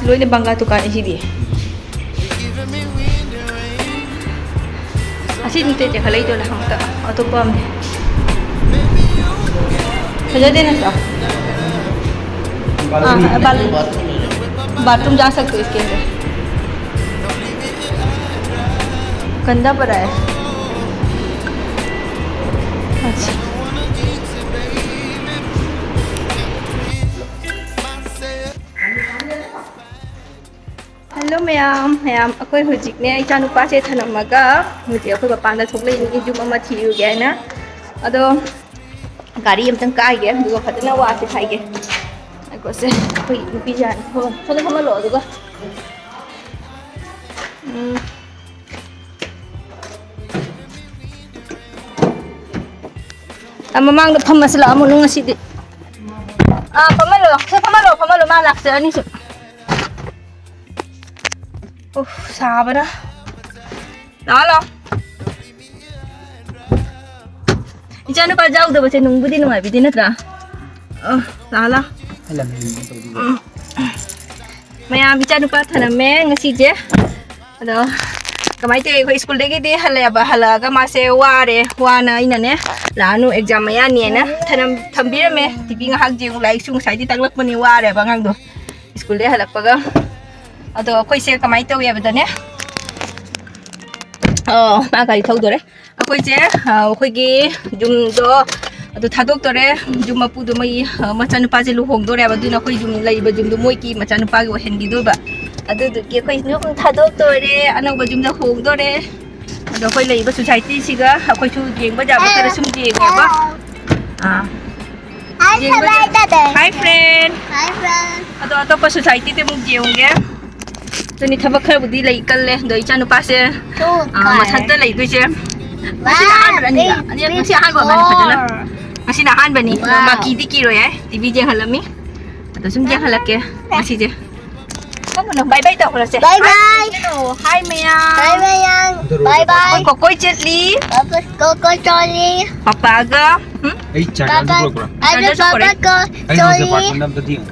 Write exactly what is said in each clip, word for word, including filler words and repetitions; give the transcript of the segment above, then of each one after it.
ꯂꯣꯏꯅ ꯕꯪꯒꯥ ꯗꯨꯀꯥꯟꯅꯤ ꯁꯤꯗꯤ꯫ ꯑꯁꯤ ꯅꯠꯇꯦ ꯆꯦ ꯈꯜꯂꯛꯏꯗꯣ ꯅꯍꯥꯟꯃꯨꯛꯇ ꯑꯇꯣꯞꯄ ꯑꯃꯅꯦ꯫ ꯐꯖꯗꯦ ꯅꯠꯇ꯭ꯔꯣ? हाँ, बाथरूम जा सकते हो इसके अंदर। गंदा पड़ा है। अच्छा। ꯍꯜꯂꯣ ꯃꯌꯥꯝ, ꯃꯌꯥꯝ, ꯑꯩꯈꯣꯏ ꯍꯧꯖꯤꯛꯅꯦ ꯏꯆꯥꯅꯨꯄꯥꯁꯦ ꯊꯅꯝꯃꯒ ꯍꯧꯖꯤꯛ ꯑꯩꯈꯣꯏ ꯃꯄꯥꯟꯗ ꯊꯣꯛꯂꯛꯏꯅꯤ, ꯌꯨꯝ ꯑꯃ ꯊꯤꯔꯨꯒꯦ ꯍꯥꯏꯅ꯫ ꯑꯗꯣ ꯒꯥꯔꯤ ꯑꯝꯇꯪ ꯀꯥꯏꯒꯦ, ꯑꯗꯨꯒ ꯐꯖꯅ ꯋꯥꯁꯦ ꯍꯥꯏꯒꯦ꯫ ꯉꯥꯏꯈꯣꯁꯦ, ꯑꯩꯈꯣꯏ ꯅꯨꯄꯤ ꯌꯥꯅꯤ꯫ ꯍꯣꯏ, ꯁꯣꯝꯗ ꯐꯝꯍꯜꯂꯣ꯫ ꯑꯗꯨꯒ ꯎꯝ꯫ ꯑꯥ, ꯃꯃꯥꯡꯗ ꯐꯝꯃꯁꯤ ꯂꯥꯛꯑꯣ, ꯃꯅꯨꯡ ꯉꯁꯤꯗꯤ꯫ ꯑꯥ, ꯐꯝꯍꯜꯂꯣ, ꯁꯦ ꯐꯝꯍꯜꯂꯣ, ꯐꯝꯍꯜꯂꯣ, ꯃꯥ ꯂꯥꯛꯆꯔꯅꯤ ꯁꯨꯝ꯫ ꯎꯐ, ꯁꯥꯕꯅ꯫ ꯂꯥꯛꯑꯣ, ꯂꯥꯛꯑꯣ꯫ ꯏꯆꯥꯅꯨꯄꯥ ꯌꯥꯎꯗꯕꯁꯦ ꯅꯨꯡꯕꯨꯗꯤ ꯅꯨꯡꯉꯥꯏꯕꯤꯗꯦ ꯅꯠꯇ꯭ꯔꯥ? ꯑ, ꯂꯥꯛꯑꯣ, ꯂꯥꯛꯑꯣ꯫ ꯎꯝ꯫ ꯃꯌꯥꯝ ꯏꯆꯥꯅꯨꯄꯥ ꯊꯅꯝꯃꯦ ꯉꯁꯤꯁꯦ꯫ ꯑꯗꯣ ꯀꯃꯥꯏꯅ ꯇꯧꯋꯤ? ꯑꯩꯈꯣꯏ ꯁ꯭ꯀꯨꯜꯗꯒꯤꯗꯤ ꯍꯜꯂꯛꯑꯦꯕ, ꯍꯜꯂꯛꯑꯒ ꯃꯥꯁꯦ ꯋꯥꯔꯦ, ꯋꯥꯅ ꯑꯩꯅꯅꯦ ꯂꯥꯛꯑꯅꯨ, ꯑꯦꯛꯖꯥꯝ ꯃꯌꯥꯅꯤꯅ ꯊꯅꯝ-, ꯊꯝꯕꯤꯔꯝꯃꯦ꯫ ꯇꯤ ꯚꯤ ꯉꯥꯏꯍꯥꯛ ꯌꯦꯡꯉꯨ, ꯂꯥꯏꯔꯤꯛꯁꯨ ꯉꯁꯥꯏꯗꯤ ꯇꯥꯛꯂꯛꯄꯅꯤ, ꯋꯥꯔꯦꯕ ꯑꯉꯥꯡꯗꯣ ꯁ꯭ꯀꯨꯜꯗꯒꯤ ꯍꯜꯂꯛꯄꯒ꯫ ꯑꯗꯣ ꯑꯩꯈꯣꯏꯁꯦ ꯀꯃꯥꯏꯅ ꯇꯧꯋꯤ ꯍꯥꯏꯕꯗꯅꯦ, ꯑꯣ, ꯃꯥ ꯒꯥꯔꯤ ꯊꯧꯗꯣꯔꯦ꯫ ꯑꯩꯈꯣꯏꯁꯦ, ꯑ, ꯑꯩꯈꯣꯏꯒꯤ ꯌꯨꯝꯗꯣ ꯑꯗꯨ ꯊꯥꯗꯣꯛꯇꯣꯔꯦ꯫ ꯌꯨꯝ ꯃꯄꯨꯗꯣ ꯃꯣꯏꯒꯤ, ꯑ, ꯃꯆꯥꯅꯨꯄꯥꯁꯦ ꯂꯨꯍꯣꯡꯗꯣꯔꯦꯕ, ꯑꯗꯨꯅ ꯑꯩꯈꯣꯏ ꯌꯨꯝ ꯂꯩꯔꯤꯕ ꯌꯨꯝꯗꯣ ꯃꯣꯏꯒꯤ ꯃꯆꯥꯅꯨꯄꯥꯒꯤ ꯑꯣꯏꯍꯟꯈꯤꯗꯣꯏꯕ꯫ ꯑꯗꯨꯗꯨꯒꯤ ꯑꯩꯈꯣꯏ ꯌꯨꯝ ꯊꯥꯗꯣꯛꯇꯣꯔꯦ, ꯑꯅꯧꯕ ꯌꯨꯝꯗ ꯍꯣꯡꯗꯣꯔꯦ꯫ ꯑꯗꯣ ꯑꯩꯈꯣꯏ ꯂꯩꯔꯤꯕ ꯁꯣꯁꯥꯏꯇꯤꯁꯤꯒ ꯑꯩꯈꯣꯏꯁꯨ ꯌꯦꯡꯕ ꯌꯥꯕ ꯈꯔ ꯁꯨꯝ ꯌꯦꯡꯉꯦꯕ꯫ ꯑꯥ꯫ Hi, ꯌꯦꯡꯕ friend. Hi, friend. Hi, friend. ꯑꯗꯣ ꯑꯇꯣꯞꯄ ꯁꯣꯁꯥꯏꯇꯤꯗ ꯑꯃꯨꯛ ꯌꯦꯡꯉꯨꯒꯦ꯫ ꯑꯗꯨꯅꯤ ꯊꯕꯛ ꯈꯔꯕꯨꯗꯤ ꯂꯩ ꯀꯜꯂꯦ꯫ ꯑꯗꯣ ꯏꯆꯥ ꯅꯨꯄꯥꯁꯦ, ꯇꯨ ꯑꯥ, ꯀꯥꯔꯦ꯫ ꯃꯊꯟꯇ ꯂꯩꯗꯣꯏꯁꯦ꯫ ꯉꯁꯤꯅ ꯋꯥ, ꯑꯍꯥꯟꯕꯔ ꯑꯅꯤꯔꯛ? ꯄꯤꯡ, ꯑꯅꯤꯔꯛ, ꯄꯤꯡ ꯉꯁꯤ ꯑꯍꯥꯟꯕ ꯑꯣꯏꯔꯝꯒꯅꯤ ꯐꯖꯅ꯫ ꯐꯣꯔ꯫ ꯉꯁꯤꯅ ꯑꯍꯥꯟꯕꯅꯤ꯫ ꯑꯗꯣ ꯋꯥ꯫ ꯃꯥ ꯀꯤꯗꯤ ꯀꯤꯔꯣꯏ ꯍꯥꯏ꯫ T V ꯌꯦꯡꯍꯜꯂꯝꯃꯤ꯫ ꯑꯗꯣ ꯁꯨꯝ ꯌꯦꯡꯍꯜꯂꯛꯀꯦ ꯉꯁꯤꯁꯦ꯫ ꯀꯝꯕꯅꯣ? ꯕꯥꯏ ꯕꯥꯏ ꯇꯧꯈ꯭ꯔꯁꯦ꯫ ꯕꯥꯏ ꯕꯥꯏ꯫ ꯍꯥꯏ ꯃꯌꯥꯝ꯫ ꯕꯥꯏ ꯕꯥꯏ꯫ ꯕꯥꯏ ꯕꯥꯏ꯫ ꯑꯩꯈꯣꯏ ꯀꯣꯀꯣꯏ ꯆꯠꯂꯤ꯫ ꯀꯣꯀꯣꯏ ꯆꯠꯂꯤ꯫ ꯄꯄꯥꯒ, ꯎꯝ? ꯑꯩ ꯆꯥꯔꯖꯔ ꯄꯄꯥ-, ꯄꯨꯔꯛꯄ꯭ꯔꯥ? ꯑꯩ ꯆꯥꯔꯖꯔꯁꯨ ꯄꯨꯔꯛꯑꯦ꯫ ꯄꯄꯥꯒ ꯑꯩ ꯍꯧꯖꯤꯛ ꯆꯠꯂꯤ꯫ ꯕꯥꯔꯀꯣꯟꯗ ꯑꯝꯇ ꯌꯦꯡꯉꯨ꯫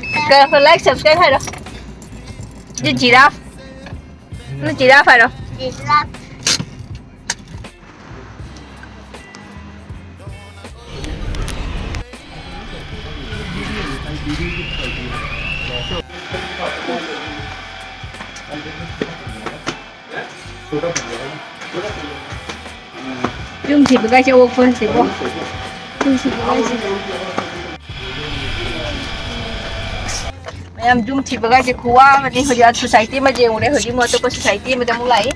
ꯀ-, like, subscribe ꯍꯥꯏꯔꯣ꯫ ꯑꯗꯨ giraffe꯫ ꯅꯪ giraffe ꯍꯥꯏꯔꯣ꯫ ꯌꯨꯝ ꯊꯤꯕꯒꯥꯏꯁꯦ ꯑꯣꯛꯄ ꯅꯠꯇꯦꯀꯣ꯫ ꯌꯨꯝ ꯊꯤꯕꯒꯥꯏꯁꯦ꯫ ꯃꯌꯥꯝ ꯌꯨꯝ ꯊꯤꯕꯒꯥꯏꯁꯦ ꯈꯨꯋꯥ ꯑꯃꯅꯤ꯫ ꯍꯧꯖꯤꯛ ꯑꯥ society ꯑꯃ ꯌꯦꯡꯉꯨꯔꯦ, ꯍꯧꯖꯤꯛ ꯑꯃꯨꯛ ꯑꯇꯣꯞꯄ society ꯑꯃꯗ ꯑꯃꯨꯛ ꯂꯥꯛꯏ꯫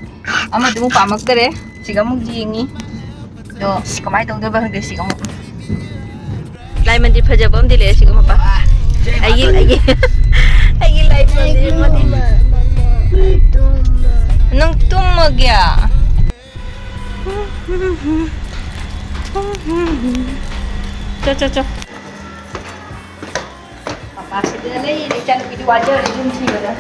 ꯑꯃꯗꯨ ꯑꯃꯨꯛ ꯄꯥꯝꯃꯛꯇꯔꯦ꯫ ꯁꯤꯒ ꯑꯃꯨꯛ ꯌꯦꯡꯉꯤ꯫ ꯑꯗꯣ ꯀꯃꯥꯏꯅ ꯇꯧꯗꯣꯏꯕ ꯈꯪꯗꯦ ꯁꯤꯒ ꯑꯃꯨꯛ꯫ ꯂꯥꯏ ꯃꯟꯗꯤꯔ ꯐꯖꯕ ꯑꯃꯗꯤ ꯂꯩꯔꯦ ꯁꯤꯒ ꯃꯄꯥ꯫ ꯑꯩꯒꯤ, ꯑꯩꯒꯤ, ꯑꯩꯒꯤ ꯂꯥꯏ ꯃꯟꯗꯤꯔ ꯑꯃꯗꯤ꯫ ꯅꯪ ꯇꯨꯝꯃꯒꯦ? ꯆꯣ, ꯆꯣ, ꯆꯣ꯫ ꯃꯄꯥꯁꯤꯗ ꯂꯩꯔꯦ, ꯏꯆꯥꯅꯨꯄꯤꯗꯤ ꯋꯥꯖꯔꯦ ꯌꯨꯝ ꯊꯤꯕꯗ꯫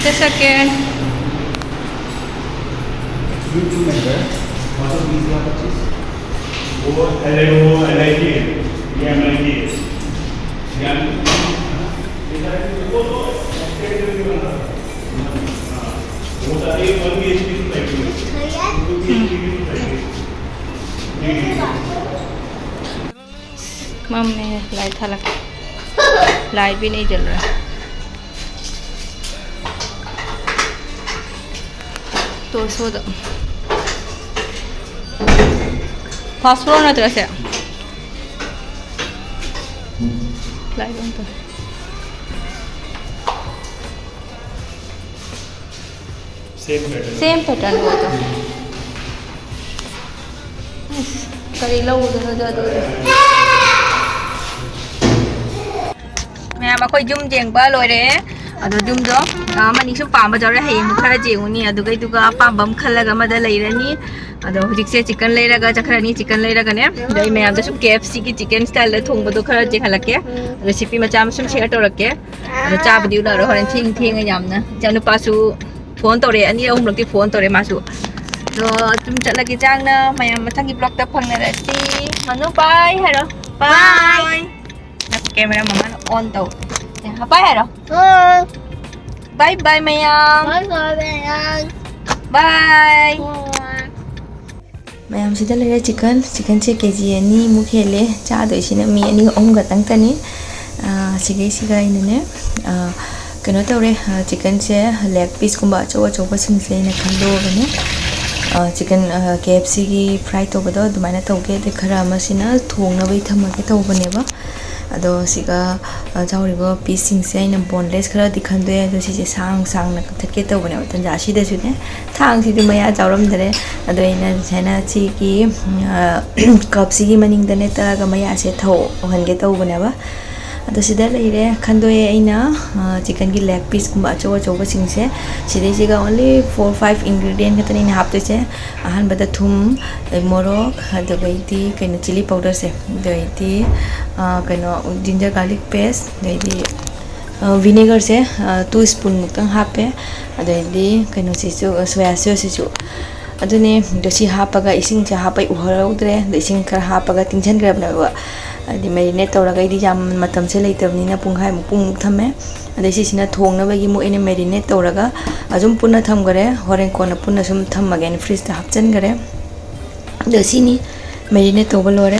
Just a second. वो एल आई, वो एल आई टी है, ये एम आई टी है। ये एम आई टी है। ꯃꯝꯃꯦ, ꯂꯥꯏꯠ ꯊꯥꯜꯂꯛꯀꯦ꯫ ꯂꯥꯏꯠ ꯄꯤꯅ ꯏꯖꯜꯂꯣ꯫ ꯇꯣꯔꯁꯣꯗ꯫ ꯐꯥꯁ ꯐ꯭ꯂꯣꯔ ꯅꯠꯇ꯭ꯔꯁꯦ? ꯂꯥꯏꯠ ꯑꯣꯟ ꯇꯧ꯫ Same pattern. Same pattern ꯑꯣꯏꯗꯣ꯫ ꯑꯁ, ꯀꯔꯤ ꯂꯧꯔꯨꯗꯣꯏꯅꯣꯗ ꯑꯗꯨꯗꯤ꯫ ꯃꯌꯥꯝ ꯑꯩꯈꯣꯏ ꯌꯨꯝ ꯌꯦꯡꯕ ꯂꯣꯏꯔꯦ꯫ ꯑꯗꯣ ꯌꯨꯝꯗꯣ ꯑꯃꯅꯤ ꯁꯨꯝ ꯄꯥꯝꯕ ꯌꯥꯎꯔꯦ, ꯍꯌꯦꯡ ꯑꯃꯨꯛ ꯈꯔ ꯌꯦꯡꯉꯨꯅꯤ꯫ ꯑꯗꯨꯒꯩꯗꯨꯒ ꯑꯄꯥꯝꯕ ꯑꯃ ꯈꯜꯂꯒ ꯑꯃꯗ ꯂꯩꯔꯅꯤ꯫ ꯑꯗꯣ ꯍꯧꯖꯤꯛꯁꯦ ꯆꯤꯛꯀꯟ ꯂꯩꯔꯒ ꯆꯠꯈ꯭ꯔꯅꯤ꯫ ꯆꯤꯛꯀꯟ ꯂꯩꯔꯒꯅꯦ, ꯑꯗꯣ ꯑꯩ ꯃꯌꯥꯝꯗ ꯁꯨꯝ ꯀꯦ ꯑꯦꯐ ꯁꯤꯒꯤ ꯆꯤꯛꯀꯟ ꯁ꯭ꯇꯥꯏꯜꯗ ꯊꯣꯡꯕꯗꯣ ꯈꯔ ꯌꯦꯡꯍꯜꯂꯛꯀꯦ꯫ ꯔꯦꯁꯤꯄꯤ ꯃꯆꯥ ꯑꯃ ꯁꯨꯝ ꯁꯤꯌꯔ ꯇꯧꯔꯛꯀꯦ꯫ ꯑꯗꯣ ꯆꯥꯕꯗꯤ ꯎꯠꯂꯔꯣꯏ, ꯍꯣꯔꯦꯟ ꯊꯦꯡ ꯊꯦꯡꯉꯦ ꯌꯥꯝꯅ꯫ ꯏꯆꯥꯅꯨꯄꯥꯁꯨ ꯐꯣꯟ ꯇꯧꯔꯛꯑꯦ, ꯑꯅꯤꯔꯛ ꯑꯍꯨꯝꯂꯛꯇꯤ ꯐꯣꯟ ꯇꯧꯔꯛꯑꯦ ꯃꯥꯁꯨ꯫ ꯑꯗꯣ ꯑꯗꯨꯝ ꯆꯠꯂꯒꯦ ꯆꯥꯡꯅ, ꯃꯌꯥꯝ ꯃꯊꯪꯒꯤ ꯕ꯭ꯂꯣꯛꯇ ꯐꯪꯅꯔꯁꯤ꯫ ꯃꯅꯨ ꯕꯥꯏ ꯍꯥꯏꯔꯣ꯫ ꯕꯥꯏ꯫ ꯕꯥꯏ꯫ ꯀꯦꯃꯦꯔꯥ ꯃꯃꯥꯅ ꯑꯣꯟ ꯇꯧ꯫ ꯕꯥꯏ ꯍꯥꯏꯔꯣ꯫ ꯕꯥꯏ ꯕꯥꯏ ꯃꯌꯥꯝ꯫ ꯕꯥꯏ ꯕꯥꯏ ꯃꯌꯥꯝ꯫ ꯕꯥꯏ꯫ ꯕꯥꯏ꯫ ꯃꯌꯥꯝꯁꯤꯗ ꯂꯩꯔꯦ ꯆꯤꯀꯟ꯫ ꯆꯤꯀꯟꯁꯦ ꯀꯦ ꯖꯤ ꯑꯅꯤꯃꯨꯛ ꯍꯦꯜꯂꯦ꯫ ꯆꯥꯗꯣꯏꯁꯤꯅ ꯃꯤ ꯑꯅꯤ ꯑꯍꯨꯝ ꯈꯛꯇꯪꯇꯅꯤ꯫ ꯑꯥ, ꯁꯤꯒꯩꯁꯤꯒ ꯑꯩꯅꯅꯦ, ꯑꯥ, ꯀꯩꯅꯣ ꯇꯧꯔꯦ, ꯑꯥ, ꯆꯤꯀꯟꯁꯦ ꯂꯦꯒ ꯄꯤꯁꯀꯨꯝꯕ ꯑꯆꯧ ꯑꯆꯧꯕꯁꯤꯡꯁꯦ ꯑꯩꯅ ꯈꯟꯗꯣꯛꯑꯒꯅꯦ, ꯑꯥ, ꯆꯤꯀꯟ, ꯑꯥ, ꯀꯦ ꯑꯦꯐ ꯁꯤꯒꯤ ꯐ꯭ꯔꯥꯏ ꯇꯧꯕꯗꯣ ꯑꯗꯨꯃꯥꯏꯅ ꯇꯧꯒꯦ꯫ ꯑꯗꯩ ꯈꯔ ꯑꯃꯁꯤꯅ ꯊꯣꯡꯅꯕꯩ ꯊꯝꯃꯒꯦ ꯇꯧꯕꯅꯦꯕ꯫ ꯑꯗꯣ ꯁꯤꯒ, ꯑ, ꯌꯥꯎꯔꯤꯕ ꯄꯤꯁꯁꯤꯡꯁꯦ ꯑꯩꯅ ꯕꯣꯟꯂꯦꯁ ꯈꯔꯗꯤ ꯈꯟꯗꯣꯛꯑꯦ, ꯑꯗꯣ ꯁꯤꯁꯦ ꯁꯥꯡ ꯁꯥꯡꯅ ꯀꯛꯊꯠꯀꯦ ꯇꯧꯕꯅꯦꯕ꯫ ꯇꯟꯖꯥꯁꯤꯗꯁꯨꯅꯦ, ꯊꯥꯡꯁꯤꯗꯤ ꯃꯌꯥ ꯆꯥꯎꯔꯝꯗꯔꯦ꯫ ꯑꯗꯣ ꯑꯩꯅ ꯁꯨꯃꯥꯏꯅ ꯁꯤꯒꯤ, ꯑ, ꯀꯞꯁꯤꯒꯤ ꯃꯅꯤꯡꯗꯅꯦ ꯇꯛꯑꯒ ꯃꯌꯥꯁꯦ ꯊꯧꯍꯟꯒꯦ ꯇꯧꯕꯅꯦꯕ꯫ ꯑꯗꯣ ꯁꯤꯗ ꯂꯩꯔꯦ, ꯈꯟꯗꯣꯛꯑꯦ ꯑꯩꯅ, ꯑ, ꯆꯤꯀꯟꯒꯤ ꯂꯦꯒ ꯄꯤꯁꯀꯨꯝꯕ ꯑꯆꯧ ꯑꯆꯧꯕꯁꯤꯡꯁꯦ꯫ ꯁꯤꯗꯩꯁꯤꯒ only four five ingredient ꯈꯛꯇꯅꯦ ꯑꯩꯅ ꯍꯥꯞꯇꯣꯏꯁꯦ꯫ ꯑꯍꯥꯟꯕꯗ ꯊꯨꯝ, ꯑꯗꯩ ꯃꯣꯔꯣꯛ, ꯑꯗꯨꯒꯩꯗꯤ ꯀꯩꯅꯣ, ꯆꯤꯂꯤ ꯄꯥꯎꯗꯔꯁꯦ, ꯑꯗꯩꯗꯤ, ꯑ, ꯀꯩꯅꯣ, ꯖꯤꯟꯖꯔ ꯒꯥꯔꯂꯤꯛ ꯄꯦꯁ, ꯑꯗꯩꯗꯤ, ꯑ, ꯚꯤꯅꯦꯒꯔꯁꯦ, ꯑ, two spoon ꯃꯨꯛꯇꯪ ꯍꯥꯞꯄꯦ꯫ ꯑꯗꯩꯗꯤ ꯀꯩꯅꯣꯁꯤꯁꯨ, ꯑ, ꯁꯣꯌꯥ ꯁꯣꯁꯁꯤꯁꯨ, ꯑꯗꯨꯅꯦ, ꯑꯗꯣ ꯁꯤ ꯍꯥꯞꯄꯒ, ꯏꯁꯤꯡꯁꯦ ꯍꯥꯞꯄꯩ ꯎꯍꯧꯗ꯭ꯔꯦ, ꯑꯗꯣ ꯏꯁꯤꯡ ꯈꯔ ꯍꯥꯞꯄꯒ ꯇꯤꯡꯁꯤꯟꯈ꯭ꯔꯕꯅꯦꯕ꯫ ꯍꯥꯏꯗꯤ marinate ꯇꯧꯔꯒ ꯑꯩꯗꯤ ꯌꯥꯝ ꯃꯇꯝꯁꯦ ꯂꯩꯇꯕꯅꯤꯅ ꯄꯨꯡꯈꯥꯏꯃꯨꯛ, ꯄꯨꯡꯃꯨꯛ ꯊꯝꯃꯦ꯫ ꯑꯗꯩ ꯁꯤꯁꯤꯅ ꯊꯣꯡꯅꯕꯒꯤ ꯑꯃꯨꯛ ꯑꯩꯅ marinate ꯇꯧꯔꯒ ꯑꯗꯨꯝ ꯄꯨꯟꯅ ꯊꯝꯈꯔꯦ꯫ ꯍꯣꯔꯦꯟ ꯀꯣꯟꯅ ꯄꯨꯟꯅ ꯁꯨꯝ ꯊꯝꯃꯒꯦꯅ fridgeꯇ ꯍꯥꯞꯆꯤꯟꯈꯔꯦ꯫ ꯑꯗꯣ ꯁꯤꯅꯤ marinate ꯇꯧꯕ ꯂꯣꯏꯔꯦ꯫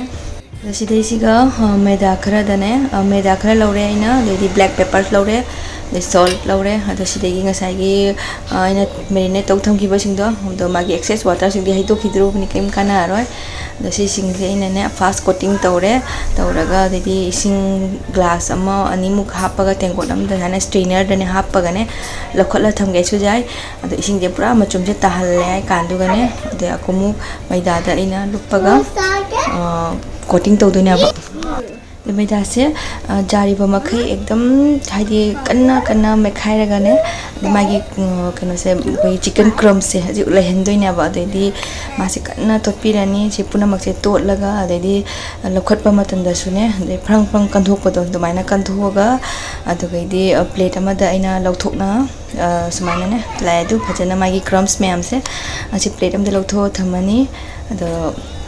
ꯑꯗꯣ ꯁꯤꯗꯩꯁꯤꯒ, ꯑ, ꯃꯩꯗꯥ ꯈꯔꯗꯅꯦ, ꯑ, ꯃꯩꯗꯥ ꯈꯔ ꯂꯧꯔꯦ ꯑꯩꯅ, ꯑꯗꯩꯗꯤ black pepper ꯂꯧꯔꯦ, ꯑꯗꯩ salt ꯂꯧꯔꯦ꯫ ꯑꯗꯣ ꯁꯤꯗꯒꯤ ꯉꯁꯥꯏꯒꯤ, ꯑ, ꯑꯩꯅ marinate ꯇꯧ ꯊꯝꯈꯤꯕꯁꯤꯡꯗꯣ, ꯑꯗꯣ ꯃꯥꯒꯤ excess waterꯁꯤꯡꯗꯤ ꯍꯩꯗꯣꯛꯈꯤꯗ꯭ꯔꯣꯕꯅꯤ, ꯀꯔꯤꯝ ꯀꯥꯟꯅꯔꯔꯣꯏ꯫ ꯑꯗꯣ ꯁꯤꯁꯤꯡꯁꯦ ꯑꯩꯅꯅꯦ fast coating ꯇꯧꯔꯦ꯫ ꯇꯧꯔꯒ ꯑꯗꯩꯗꯤ ꯏꯁꯤꯡ glass ꯑꯃ ꯑꯅꯤꯃꯨꯛ ꯍꯥꯞꯄꯒ ꯇꯦꯡꯀꯣꯠ ꯑꯃꯗ ꯁꯨꯃꯥꯏꯅ strainerꯗꯅꯦ ꯍꯥꯞꯄꯒꯅꯦ ꯂꯧꯈꯠꯂ ꯊꯝꯒꯦꯁꯨ ꯌꯥꯏ꯫ ꯑꯗꯣ ꯏꯁꯤꯡꯁꯦ ꯄꯨꯔꯥ ꯃꯆꯨꯝꯁꯦ ꯇꯥꯍꯜꯂꯦ ꯍꯥꯏ ꯀꯥꯟꯗꯨꯒꯅꯦ, ꯑꯗꯩ ꯑꯃꯨꯛ ꯃꯩꯗꯥꯗ ꯑꯩꯅ ꯂꯨꯞꯄꯒ, ꯑ, coating ꯇꯧꯗꯣꯏꯅꯦꯕ꯫ ꯑꯗꯩ ꯃꯩꯗꯥꯁꯦ, ꯑ, ꯌꯥꯔꯤꯕ ꯃꯈꯩ ꯑꯦꯛꯗꯝ, ꯍꯥꯏꯗꯤ, ꯀꯟꯅ ꯀꯟꯅ ꯃꯦꯠꯈꯥꯏꯔꯒꯅꯦ, ꯃꯥꯒꯤ, ꯎꯝ, ꯀꯩꯅꯣꯁꯦ, ꯑꯩꯈꯣꯏꯒꯤ chicken crumbꯁꯦ ꯍꯧꯖꯤꯛ ꯂꯩꯍꯟꯗꯣꯏꯅꯦꯕ꯫ ꯑꯗꯩꯗꯤ ꯃꯥꯁꯦ ꯀꯟꯅ ꯇꯣꯠꯄꯤꯔꯅꯤ꯫ ꯁꯤ ꯄꯨꯝꯅꯃꯛꯁꯦ ꯇꯣꯠꯂꯒ, ꯑꯗꯩꯗꯤ ꯂꯧꯈꯠꯄ ꯃꯇꯝꯗꯁꯨꯅꯦ, ꯑꯗꯩ ꯐ꯭ꯔꯪ ꯐ꯭ꯔꯪ ꯀꯟꯊꯣꯛꯄꯗꯣ ꯑꯗꯨꯃꯥꯏꯅ ꯀꯟꯊꯣꯛꯑꯒ, ꯑꯗꯨꯒꯩꯗꯤ, ꯑ, plate ꯑꯃꯗ ꯑꯩꯅ ꯂꯧꯊꯣꯛꯅ, ꯑ, ꯁꯨꯃꯥꯏꯅꯅꯦ ꯂꯥꯛꯑꯦ꯫ ꯑꯗꯨ ꯐꯖꯅ ꯃꯥꯒꯤ crumbs ꯃꯌꯥꯝꯁꯦ ꯑꯁꯤ plate ꯑꯃꯗ ꯂꯧꯊꯣꯛꯑ ꯊꯝꯃꯅꯤ꯫ ꯑꯗꯣ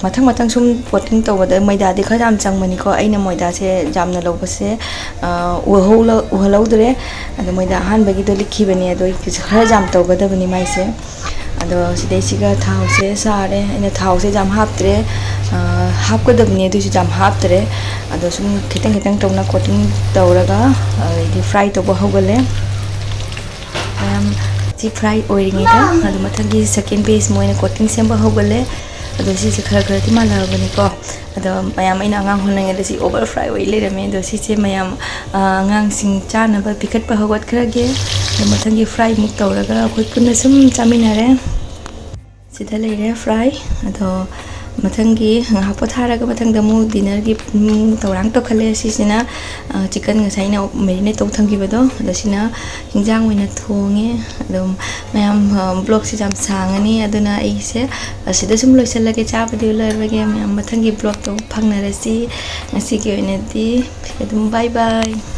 ꯃꯊꯪ ꯃꯊꯪ ꯁꯨꯝ coating ꯇꯧꯕꯗ ꯃꯩꯗꯥꯗꯤ ꯈꯔ ꯌꯥꯝ ꯆꯪꯕꯅꯤꯀꯣ꯫ ꯑꯩꯅ ꯃꯣꯏꯗꯥꯁꯦ ꯌꯥꯝꯅ ꯂꯧꯕꯁꯦ, ꯑ, ꯎꯍꯧꯂ-, ꯎꯍꯜꯍꯧꯗ꯭ꯔꯦ꯫ ꯑꯗꯣ ꯃꯣꯏꯗꯥ ꯑꯍꯥꯟꯕꯒꯤꯗꯣ ꯂꯤꯛꯈꯤꯕꯅꯦ, ꯑꯗꯣ ꯑꯩꯒꯤꯁꯦ ꯈꯔ ꯌꯥꯝ ꯇꯧꯒꯗꯕꯅꯤ ꯃꯥꯏꯁꯦ꯫ ꯑꯗꯣ ꯁꯤꯗꯩꯁꯤꯒ ꯊꯥꯎꯁꯦ ꯁꯥꯔꯦ꯫ ꯑꯩꯅ ꯊꯥꯎꯁꯦ ꯌꯥꯝ ꯍꯥꯞꯇ꯭ꯔꯦ, ꯑ, ꯍꯥꯞꯀꯗꯕꯅꯤ, ꯑꯗꯨꯏꯁꯨ ꯌꯥꯝ ꯍꯥꯞꯇ꯭ꯔꯦ꯫ ꯑꯗꯣ ꯁꯨꯝ ꯈꯤꯇꯪ ꯈꯤꯇꯪ ꯇꯧꯅ coating ꯇꯧꯔꯒ, ꯑꯗꯩꯗꯤ fry ꯇꯧꯕ ꯍꯧꯒꯠꯂꯦ꯫ ꯃꯌꯥꯝ ꯁꯤ fry ꯑꯣꯏꯔꯤꯉꯩꯗ ꯑꯗꯨ ꯃꯊꯪꯒꯤ second batch ꯃꯣꯏꯅ coating ꯁꯦꯝꯕ ꯍꯧꯒꯠꯂꯦ꯫ ꯑꯗꯣ ꯁꯤꯁꯦ ꯈꯔ ꯈꯔꯗꯤ ꯃꯥꯜꯂꯛꯑꯕꯅꯤꯀꯣ꯫ ꯑꯗꯣ ꯃꯌꯥꯝ ꯑꯩꯅ ꯑꯉꯥꯡ ꯍꯣꯠꯅꯉꯩꯗ ꯁꯤ over fry ꯑꯣꯏ ꯂꯩꯔꯝꯃꯦ꯫ ꯑꯗꯣ ꯁꯤꯁꯦ ꯃꯌꯥꯝ, ꯑ, ꯑꯉꯥꯡꯁꯤꯡ ꯆꯥꯅꯕ ꯄꯤꯈꯠꯄ ꯍꯧꯒꯠꯈ꯭ꯔꯒꯦ꯫ ꯑꯗꯣ ꯃꯊꯪꯒꯤ fry ꯃꯨꯛ ꯇꯧꯔꯒ ꯑꯩꯈꯣꯏ ꯄꯨꯟꯅ ꯁꯨꯝ ꯆꯥꯃꯤꯟꯅꯔꯦ꯫ ꯁꯤꯗ ꯂꯩꯔꯦ fry꯫ ꯑꯗꯣ ꯃꯊꯪꯒꯤ ꯉꯥꯏꯍꯥꯛ ꯄꯣꯊꯥꯔꯒ ꯃꯊꯪꯗ ꯑꯃꯨꯛ dinnerꯒꯤ, ꯎꯝ, ꯊꯧꯔꯥꯡ ꯇꯧꯈꯠꯂꯦ꯫ ꯁꯤꯁꯤꯅ, ꯑ, chicken ꯉꯁꯥꯏ ꯑꯩꯅ marinate ꯇꯧ ꯊꯝꯈꯤꯕꯗꯣ, ꯑꯗꯣ ꯁꯤꯅ ꯍꯤꯟꯖꯥꯡ ꯑꯣꯏꯅ ꯊꯣꯡꯉꯦ꯫ ꯑꯗꯨꯝ ꯃꯌꯥꯝ, ꯑ, vlogꯁꯦ ꯌꯥꯝ ꯁꯥꯡꯉꯅꯤ, ꯑꯗꯨꯅ ꯑꯩꯁꯦ ꯑꯁꯤꯗ ꯁꯨꯝ ꯂꯣꯏꯁꯤꯜꯂꯒꯦ꯫ ꯆꯥꯕꯗꯤ ꯂꯣꯏꯔꯕꯒꯦ꯫ ꯃꯌꯥꯝ ꯃꯊꯪꯒꯤ vlogꯇ ꯑꯃꯨꯛ ꯐꯪꯅꯔꯁꯤ꯫ ꯉꯁꯤꯒꯤ ꯑꯣꯏꯅꯗꯤ ꯑꯗꯨꯝ bye bye꯫